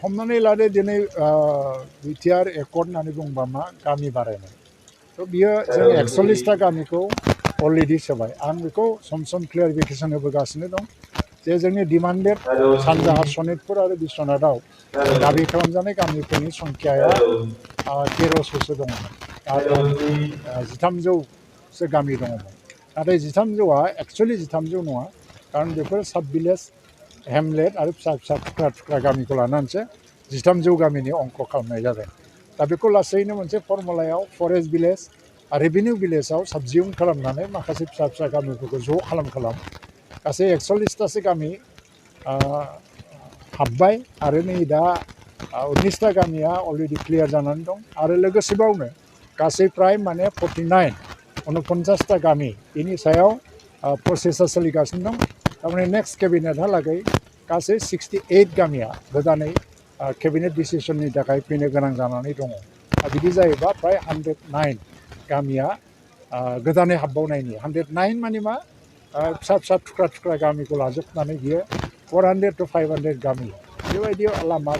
हमनानै लादो दिनै बिटिआर एकर्ड होननानै बुंबा मा गामि बारायनाय थ' बियो जों 41टा गामिखौ अलरेडि सोबाय आं बेखौ सम सम क्लियारिफिकेसन होबोगासिनो दं जे जोंनि डिमान्डेड सानजाहा सनितपुर आरो बिश्वनाथाव दाबि खालामजानाय गामिफोरनि संख्याया 1300सो दङमोन आरो 1300सो गामि दङमोन नाथाय 1300आ एक्सुवेलि 1300 नङा खारन बेफोर साब भिलेज हेमलेट आरो फिसा फिसा थुख्रा थुख्रा गामिखौ लानानैसो 1300 गामिनि अंक खालामनाय जादों दा बेखौ लासैनो मोनसे फर्मुलायाव फरेस्ट भिलेज आरो रेभिनिउ भिलेजाव साबजिउन खालामनानै माखासे फिसा फिसा गामिफोरखौ ज' खालाम गासै 41टासो गामि हाबबाय आरो नै दा 19टा गामिया अलरेडि क्लियार जानानै दं आरो लोगोसेबावनो गासै प्राय माने 49टा गामि बेनि सायाव प्रसेसा सोलिगासिनो दं थारमाने नेक्स्ट केबिनेटहालागै गासै 68 गामिया गोदानै केबिनेट डिसिसननि थाखाय फैनो गोनां जानानै दङ बिदि जायोबा प्राय 109 गामिया गोदानै हाबबावनायनि 109 माने मा फिसा फिसा थुख्रा थुख्रा गामिखौ लाजोबनानै बियो 400 to 500 गामि बेबायदि लामा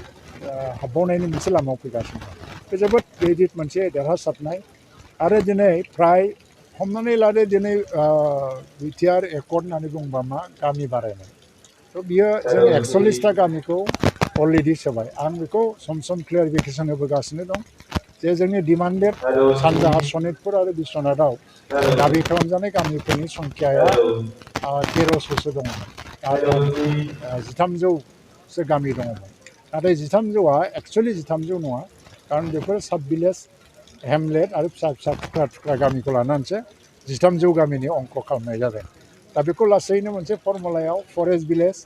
हाबबावनायनि मोनसे लामायाव फैगासिनो दं बे जोबोद गिदिर मोनसे देरहासारनाय आरो दिनै फ्राय हमनानै लादो दिनै बिटिआर एकर्ड होननानै बुंबा मा गामि बारायनाय थ' बियो जों 41टा गामिखौ अलरेडि सोबाय आं बेखौ सम सम क्लियारिफिकेसन होबोगासिनो दं जे जोंनि डिमान्डेड सानजाहा सनितपुर आरो बिश्वनाथाव दाबि खालामजानाय गामिफोरनि संख्याया 1300सो दङमोन आरो 1300सो गामि दङमोन नाथाय 1300आ एक्सुवेलि 1300 नङा खारन बेफोर साब भिलेज हेमलेट आरो फिसा फिसा थुख्रा थुख्रा गामिखौ लानानैसो 1300 गामिनि अंक खालामनाय जादों दा बेखौ लासैनो मोनसे फर्मुलायाव फरेस्ट भिलेज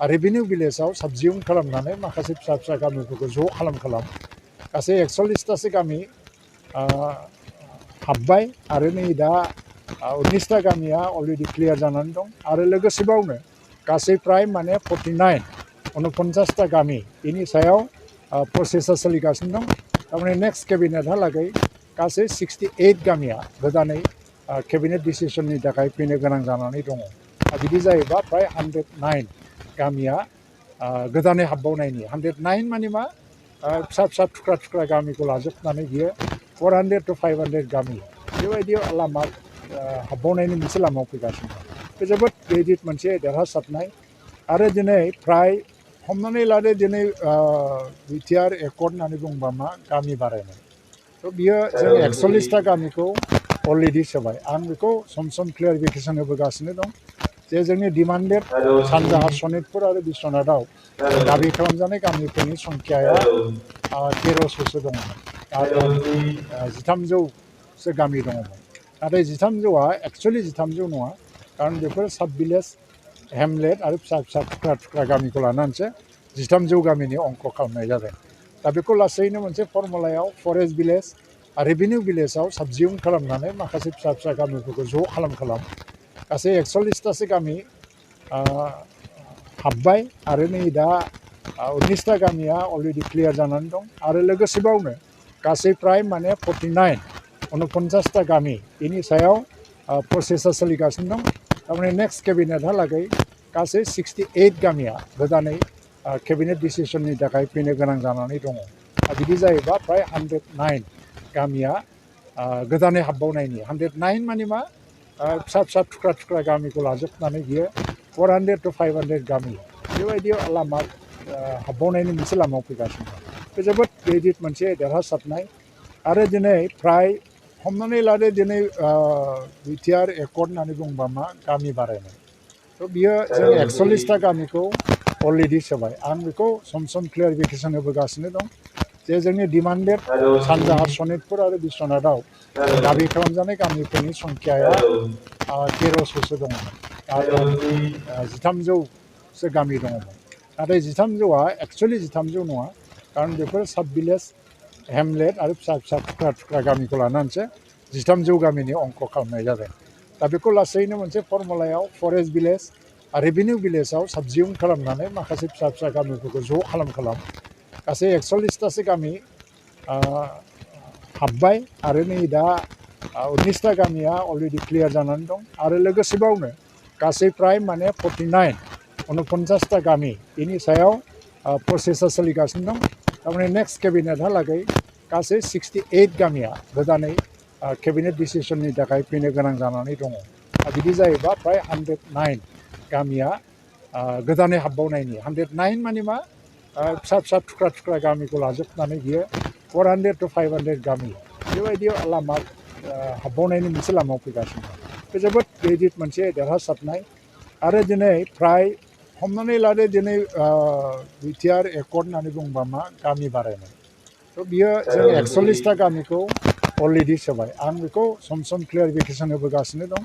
आरो रेभिनिउ भिलेजाव साबजिउन खालामनानै माखासे फिसा फिसा गामिफोरखौ ज' खालाम गासै 41टासो गामि हाबबाय आरो नै दा 19टा गामिया अलरेडि क्लियार जानानै दं आरो लोगोसेबावनो गासै प्राय माने 49टा गामि बेनि सायाव प्रसेसा सोलिगासिनो दं थारमाने नेक्स्ट केबिनेटहालागै गासै 68 गामिया गोदानै केबिनेट डिसिसननि थाखाय फैनो गोनां जानानै दङ बिदि जायोबा प्राय 109 गामिया गोदानै हाबबावनायनि 109 माने मा फिसा फिसा थुख्रा थुख्रा गामिखौ लाजोबनानै बियो 400 to 500 गामि बेबायदि लामा हाबबावनायनि मोनसे लामायाव फैगासिनो दं बे जोबोद गिदिर मोनसे देरहासारनाय आरो दिनै फ्राय हमनानै लादो दिनै बिटिआर एकर्ड होननानै बुंबा मा गामि बारायनाय थ' बियो जों 41टा गामिखौ अलरेडि सोबाय आं बेखौ सम सम क्लियारिफिकेसन होबोगासिनो दं जे जोंनि डिमान्डेड सानजाहा सनितपुर आरो बिश्वनाथाव दाबि खालामजानाय गामिफोरनि संख्याया 1300सो दङमोन आरो 1300सो गामि दङमोन नाथाय 1300आ एक्सुवेलि 1300 नङा खारन बेफोर साब भिलेज हेमलेट आरो फिसा फिसा थुख्रा थुख्रा गामिखौ लानानैसो 1300 गामिनि अंक खालामनाय जादों दा बेखौ लासैनो मोनसे फर्मुलायाव फरेस्ट भिलेज आरो रेभिनिउ भिलेजाव साबजिउन खालामनानै माखासे फिसा फिसा गामिफोरखौ ज' खालाम गासै 41टासो गामि हाबबाय आरो नै दा 19टा गामिया अलरेडि क्लियार जानानै दं आरो लोगोसेबावनो गासै प्राय माने 49टा गामि बेनि सायाव प्रसेसा सोलिगासिनो दं थारमाने नेक्स्ट केबिनेटहालागै गासै 68 गामिया गोदानै केबिनेट डिसिसननि थाखाय फैनो गोनां जानानै दङ बिदि जायोबा प्राय 109 गामिया गोदानै हाबबावनायनि 109 माने मा फिसा फिसा थुख्रा थुख्रा गामिखौ लाजोबनानै बियो 400 to 500 गामि बेबायदि लामा हाबबावनायनि मोनसे लामायाव फैगासिनो दं बे जोबोद गिदिर मोनसे देरहासारनाय आरो दिनै फ्राय हमनानै लादो दिनै बिटिआर एकर्ड होननानै बुंबा मा गामि बारायनाय थ' बियो जों 41टा गामिखौ अलरेडि सोबाय आं बेखौ सम सम क्लियारिफिकेसन होबोगासिनो दं जे जोंनि डिमान्डेड सानजाहा सनितपुर आरो बिश्वनाथाव दाबि खालामजानाय गामिफोरनि संख्याया 1300सो दङमोन आरो 1300सो गामि दङमोन नाथाय 1300आ एक्सुवेलि 1300 नङा खारन बेफोर साब भिलेज हेमलेट आरो फिसा फिसा थुख्रा थुख्रा गामिखौ लानानैसो 1300 गामिनि अंक खालामनाय जादों दा बेखौ लासैनो मोनसे फर्मुलायाव फरेस्ट भिलेज आरो रेभिनिउ भिलेजाव साबजिउन खालामनानै माखासे फिसा फिसा गामिफोरखौ ज' खालाम गासै 41टासो गामि हाबबाय आरो नै दा 19टा गामिया अलरेडि क्लियार जानानै दं आरो लोगोसेबावनो गासै प्राय माने 49टा गामि बेनि सायाव प्रसेसा सोलिगासिनो दं थारमाने नेक्स्ट केबिनेटहालागै गासै 68 गामिया गोदानै केबिनेट डिसिसननि थाखाय फैनो गोनां जानानै दङ बिदि जायोबा प्राय 109 गामिया गोदानै हाबबावनायनि 109 माने मा फिसा फिसा थुख्रा थुख्रा गामिखौ लाजोबनानै बियो 400 to 500 गामि बेबायदि लामा हाबबावनायनि मोनसे लामायाव फैगासिनो दं बे जोबोद गिदिर मोनसे देरहासारनाय आरो दिनै फ्राय हमनानै लादो दिनै बिटिआर एकर्ड होननानै बुंबा मा गामि बारायनाय थ' बियो जों 41टा गामिखौ अलरेडि सोबाय आं बेखौ सम सम क्लियारिफिकेसन होबोगासिनो दं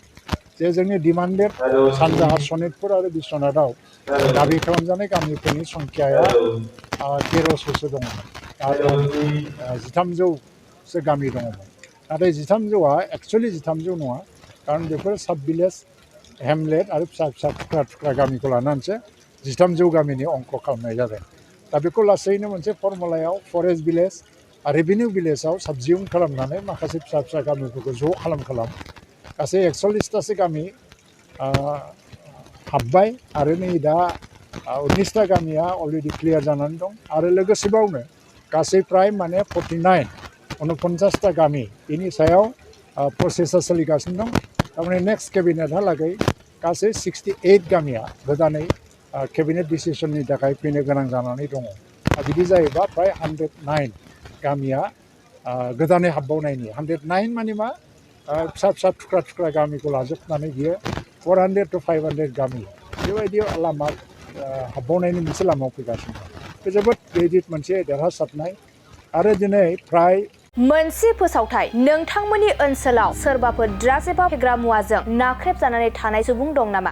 जे जोंनि डिमान्डेड सानजाहा सनितपुर आरो बिश्वनाथाव दाबि खालामजानाय गामिफोरनि संख्याया 1300सो दङमोन आरो 1300सो गामि दङमोन नाथाय 1300आ एक्सुवेलि 1300 नङा खारन बेफोर साब भिलेज हेमलेट आरो फिसा फिसा थुख्रा थुख्रा गामिखौ लानानैसो 1300 गामिनि अंक खालामनाय जादों दा बेखौ लासैनो मोनसे फर्मुलायाव फरेस्ट भिलेज आरो रेभिनिउ भिलेजाव साबजिउन खालामनानै माखासे फिसा फिसा गामिफोरखौ ज' खालाम गासै 41टासो गामि हाबबाय आरो नै दा 19टा गामिया अलरेडि क्लियार जानानै दं आरो लोगोसेबावनो गासै प्राय माने 49टा गामि बेनि सायाव प्रसेसा सोलिगासिनो दं थारमाने नेक्स्ट केबिनेटहालागै गासै 68 गामिया गोदानै केबिनेट डिसिसननि थाखाय फैनो गोनां जानानै दङ बिदि जायोबा प्राय 109 गामिया गोदानै हाबबावनायनि 109 माने मा फिसा फिसा थुख्रा थुख्रा गामिखौ लाजोबनानै बियो 400 to 500 गामि बेबायदि लामा हाबबावनायनि मोनसे लामायाव फैगासिनो दं बे जोबोद गिदिर मोनसे देरहासारनाय आरो दिनै फ्राय मोनसे फोसावथाय नोंथांमोननि ओनसोलाव सोरबाफोर ड्राग्स एबा फेग्रा मुवाजों नाख्रेबजानानै थानाय सुबुं दं नामा?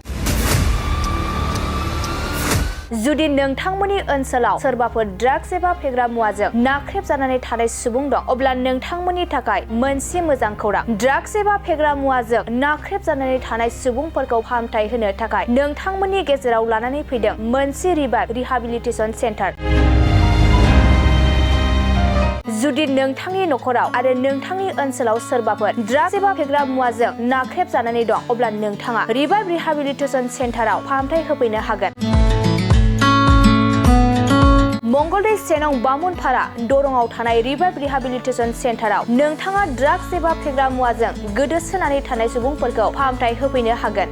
जुदि नोंथांमोननि ओनसोलाव सोरबाफोर ड्राग्स एबा फेग्रा मुवाजों नाख्रेबजानानै थानाय सुबुं दं अब्ला नोंथांमोननि थाखाय मोनसे मोजां खौरां ड्राग्स एबा फेग्रा मुवाजों नाख्रेबजानानै थानाय सुबुंफोरखौ फाहामथाय होनो थाखाय नोंथांमोननि गेजेराव लानानै फैदों मोनसे रिभाइभ रिहाबिलिटेसन सेन्टार जुदि नोंथांनि नखराव आरो नोंथांनि ओनसोलाव सोरबाफोर ड्राग्स एबा फेग्रा मुवाजों नाख्रेबजानानै दं अब्ला नोंथाङा रिभाइभ रिहाबिलिटेसन सेन्टाराव फाहामथाय होफैनो हागोन मंगलदै सेनं बामुनपारा दरंआव थानाय रिभाइभ रिहाबिलिटेसन सेन्टाराव नोंथाङा ड्राग्स एबा फेग्रा मुवाजों गोदोसोनानै थानाय सुबुंफोरखौ फाहामथाय होफैनो हागोन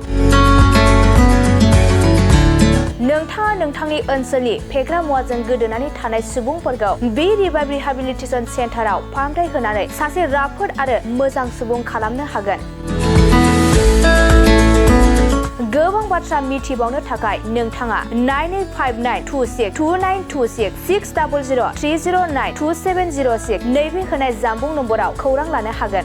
नोंथाङा नोंथांनि ओनसोलनि फेग्रा मुवाजों गोदोनानै थानाय सुबुंफोरखौ बे रिभाइभ रिहाबिलिटेसन सेन्टाराव फाहामथाय होनानै सासे राफोद आरो मोजां सुबुं खालामनो हागोन गोबां बाथ्रा मिथिबावनो थाखाय नोंथाङा 9859262926 60030927006 नैबे होनाय जानबुं नम्बराव खौरां लानो हागोन